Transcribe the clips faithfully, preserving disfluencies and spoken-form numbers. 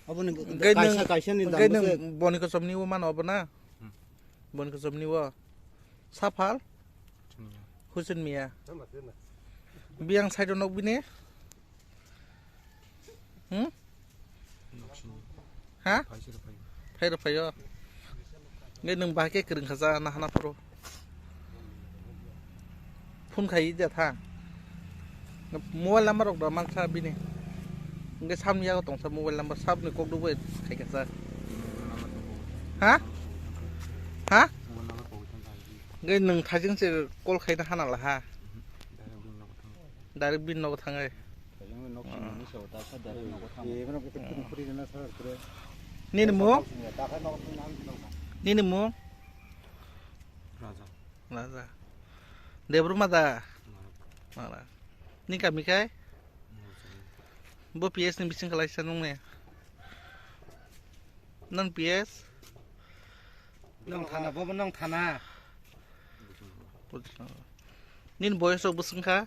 Aboni Gai kaisa, nung, kaisa ni gai dam nung se. Boni kosom ni o mano obo na? Hmm. Boni kosom ni o. Saphal? Chini. Husin miya. Biyang side o nok bini? Hmm? Nok sini. Ha? Phai siro phai. Phai ro phai o. Nge nung bahai khe kwrwng kha ja na hana phuru. Phone khai da tha. Mobile number rok da man sa bini. Nge sam ya tong sa mobile number sab ni kok du bai khai kha sa. Ha? Ha? Nge nung thajing se call khai na hana la ha. Direct bin nogo thangai. Nini mung? Nini mung? Raja. Raja. Debru mada. Mara. Ni kami kai? Bo P S ni bising kalai sa nung ne. Nang P S? Nang thana, bo nang thana. Nini boyos rok bwswng kha?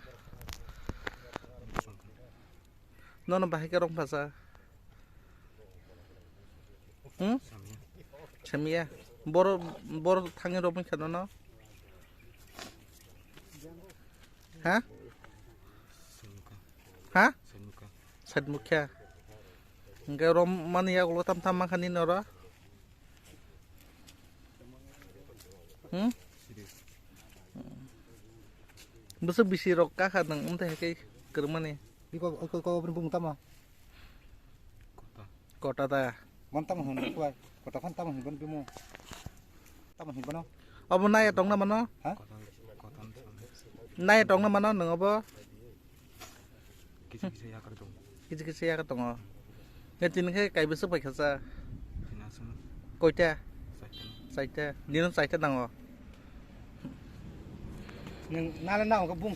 Nono bahai khe rong phasa. Hmm? Samya. Boro, boro thangwi romwi kha nono. Ha? Samya. Ha? Samya. Sait mukha. Hingke rom mani yagulo tam tam mankha nini oro. Hmm? Bwswk bisi rok kakha nwng wngtaiha khe kwrwngmani. Iko, iko, iko, oboni bumung tamo? Kota. Kota ta. Mon tamo hwn, kuai. Kota phan tamo hwn, bon bumung. Tamo hwn bono? Obo naya tongna mano? Ha? Kota, kota. Naya tongna mano nwng obo? Kisa kisa yakar tongo. Kisa kisa yakar tongo. Nge tini khe kai bwswk pai kha cha? Tini aswk. Koita? Chaita. Chaita. Nino chaita nango. Nwng nana nango khe bung